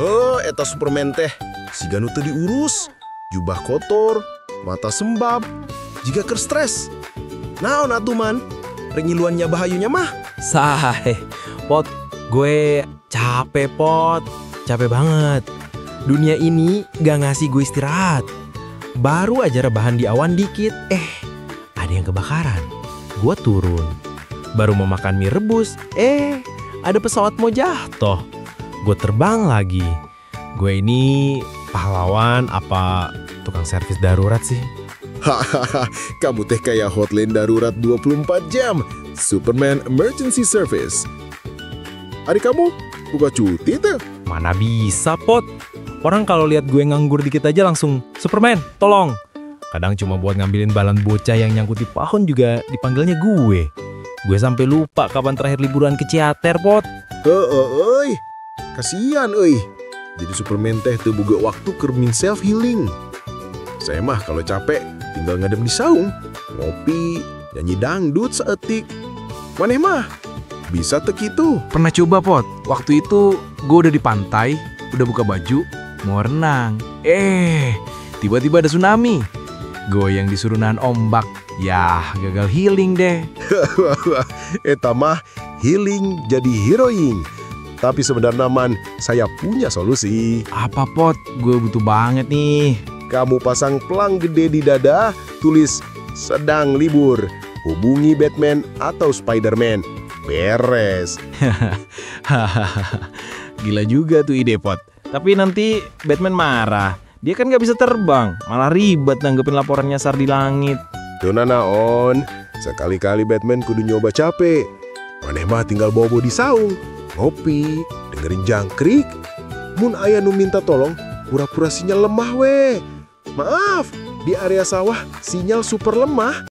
Oh, eta Superman teh siga nu teu diurus, jubah kotor, mata sembab, jiga keur stres. Naon atuh, Man? Rek ngiluan nyaba hayu nya mah. Sahe, Pot, gue capek, Pot, capek banget. Dunia ini gak ngasih gue istirahat. Baru aja rebahan di awan dikit, eh, ada yang kebakaran. Gue turun. Baru mau makan mie rebus, eh, ada pesawat mau jatuh. Gue terbang lagi. Gue ini pahlawan apa tukang servis darurat sih? Hahaha, kamu teh kayak hotline darurat 24 jam. Superman Emergency Service. Ari kamu buka cuti tuh? Mana bisa, Pot? Orang kalau lihat gue nganggur dikit aja langsung, "Superman, tolong." Kadang cuma buat ngambilin balon bocah yang nyangkut di pohon juga dipanggilnya gue. Gue sampai lupa kapan terakhir liburan ke Ciater, Pot. Heeh, euy. Kasihan euy. Jadi Superman teh teu boga waktu keur self healing. Saya mah kalau capek tinggal ngadem di saung, ngopi, nyanyi dangdut saeutik. Maneh mah bisa teu kitu? Pernah coba, Pot. Waktu itu gue udah di pantai, udah buka baju, mau renang. Eh, tiba-tiba ada tsunami. Gue yang disuruh nahan ombak. Yah, gagal healing deh. Eta mah healing jadi heroing. Tapi sebenarnya, Man, saya punya solusi. Apa, Pot? Gue butuh banget nih. Kamu pasang plang gede di dada, tulis "sedang libur. Hubungi Batman atau Spiderman." Beres. Hahaha, gila juga tuh ide, Pot. Tapi nanti Batman marah. Dia kan gak bisa terbang, malah ribet nanggepin laporan nyasar di langit. Teu nanaon, sekali-kali Batman kudu nyoba capek. Maneh mah tinggal bobo di saung, ngopi, dengerin jangkrik. Mun aya nu minta tolong, pura-pura sinyal lemah we. "Maaf, di area sawah sinyal super lemah."